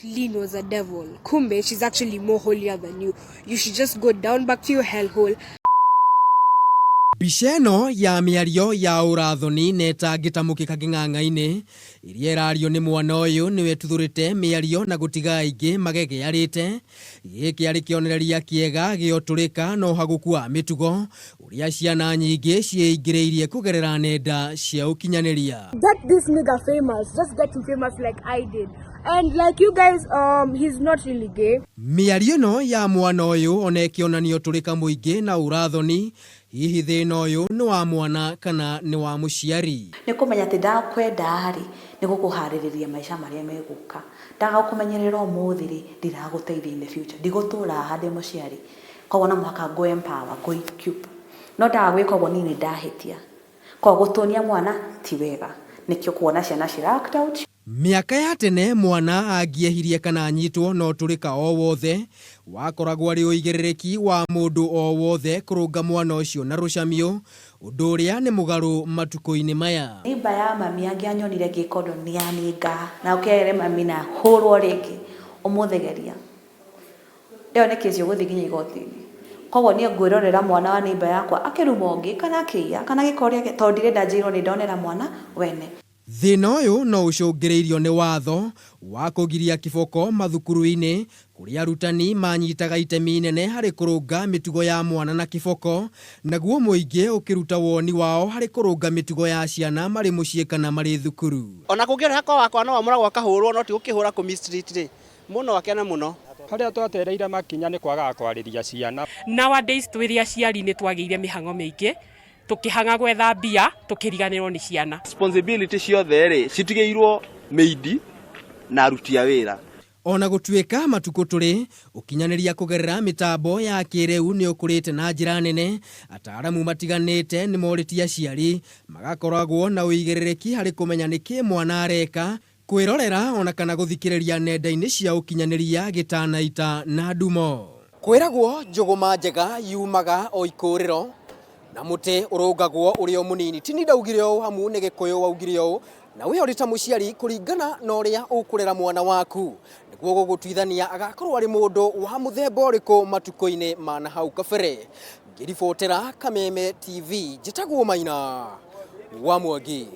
Lynn was a devil. Kumbe, she's actually more holier than you. You should just go down back to your hellhole. Mbica ĩno ya mĩario ya ũrathoni na ĩtangĩtamũkĩka kĩng'ang'a-inĩ iria ĩrario nĩ mwana ũyũ nĩwe ĩtuthũrĩte mĩario na gũtiga aingĩ magegearĩte. Gĩkĩ arĩ kĩonereria kĩega gĩa ũtũrĩka na ũhagũku wa mĩtugo ũrĩa ciana nyingĩ ciĩingĩrĩirie kũgerera nenda cia ũkinyanĩria. Get this nigga famous. Just get him famous like I did. And like you guys, he's not really gay. Mĩario ĩno ya mwana ũyũ ona ĩkĩonania ũtũrĩka mũingĩ na ũrathoni, hihi thĩna ũyũ nĩ wa mwana kana nĩ wa mũciari? Nĩ kũmenya atĩ ndakwenda rĩ, nĩ gũkũharĩrĩria maica marĩa megũka. Ndagakũmenyerera ũmũthĩ rĩ, ndiragũteithia in the future. Ndigũtũra haha ndĩ mũciari. Koguo no mũhaka ngũ empower, ngũ equip. No ndaga gwĩka ũguo niĩ nĩ ndahĩtia. Koguo gũtũnia mwana ti wega. Nĩkĩo kuona ciana cira act out. Mĩaka ya tene mwana angĩehirie kana anyitwo na ũtũrĩka o wothe, wakoragwo arĩ ũigĩrĩrĩki wa mũndũ o wothe kũrũnga mwana ũcio na rũcamio, ũndũ ũrĩa nĩ mũgarũ matukũ-inĩ maya. Neighbor ya mami angĩanyonire ngĩka ũndũ nĩaningaga na oke ere mami na hũrwo rĩngĩ ũmũthĩ geria. Ĩyo nĩ kesi ũgũthiĩ nginya igoti-inĩ. Koguo niĩ ngwĩrorera mwana wa neighbor yakwa akĩruma ũngĩ kana akĩiya kana agĩka ũrĩa tondũ ndirenda njĩrwo nĩ ndonera mwana wene. Thĩna ũyũ no ũcũngĩrĩirio nĩ watho wa kũgiria kĩboko mathukuru-inĩ kũrĩa arutani manyitaga itemi inene harĩ kũrũnga mĩtugo ya mwana na kĩboko, naguo mũingĩ ũkĩruta woni wao harĩ kũrũnga mĩtugo ya ciana marĩ mũciĩ kana marĩ thukuru. Ona kũngĩreha kwa wakwa no amũragwo akahũrwo no ti gũkĩhũra kũ mistreat rĩ, mũno akena mũno. Harĩa twatereire makinya nĩ kwagaga kwarĩria ciana. Nowadays twĩrĩ aciari nĩ twagĩire mĩhang'o mĩingĩ, tũkĩhang'a gwetha mbia, tũkĩriganĩrwo nĩ ciana. Responsibility ciothe rĩ citigĩirwo mĩindi na aruti a wĩra. Ona gũtuĩka matukũ tũrĩ, ũkinyanĩria kũgerera mĩtambo ya kĩrĩu nĩ ũkũrĩte na njĩra nene, ataaramu matiganĩte nĩ morĩtie aciari magakoragwo na ũigĩrĩrĩki harĩ kũmenya nĩkĩ mwana areka, kwĩrorera ona kana gũthikĩrĩria nenda-inĩ cia ũkinyanĩria gĩtanaita na ndumo. Kwĩragwo njũgũma njega yumaga o ikũrĩro na mũtĩ ũrũngagwo ũrĩ o mũnini. Ti niĩ ndaugire ũũ amu nĩ Gĩkũyũ waugire ũũ, na we ũrĩ ta mũciari kũringana na ũrĩa ũkũrera mwana waku nĩguo gũgũtuithania agakorwo arĩ mũndũ wa mũthemba ũrĩkũ matukũ-inĩ ma na hau kabere. Ngĩribotera Kameme TV, njĩtagwo Maina wa Mwangi.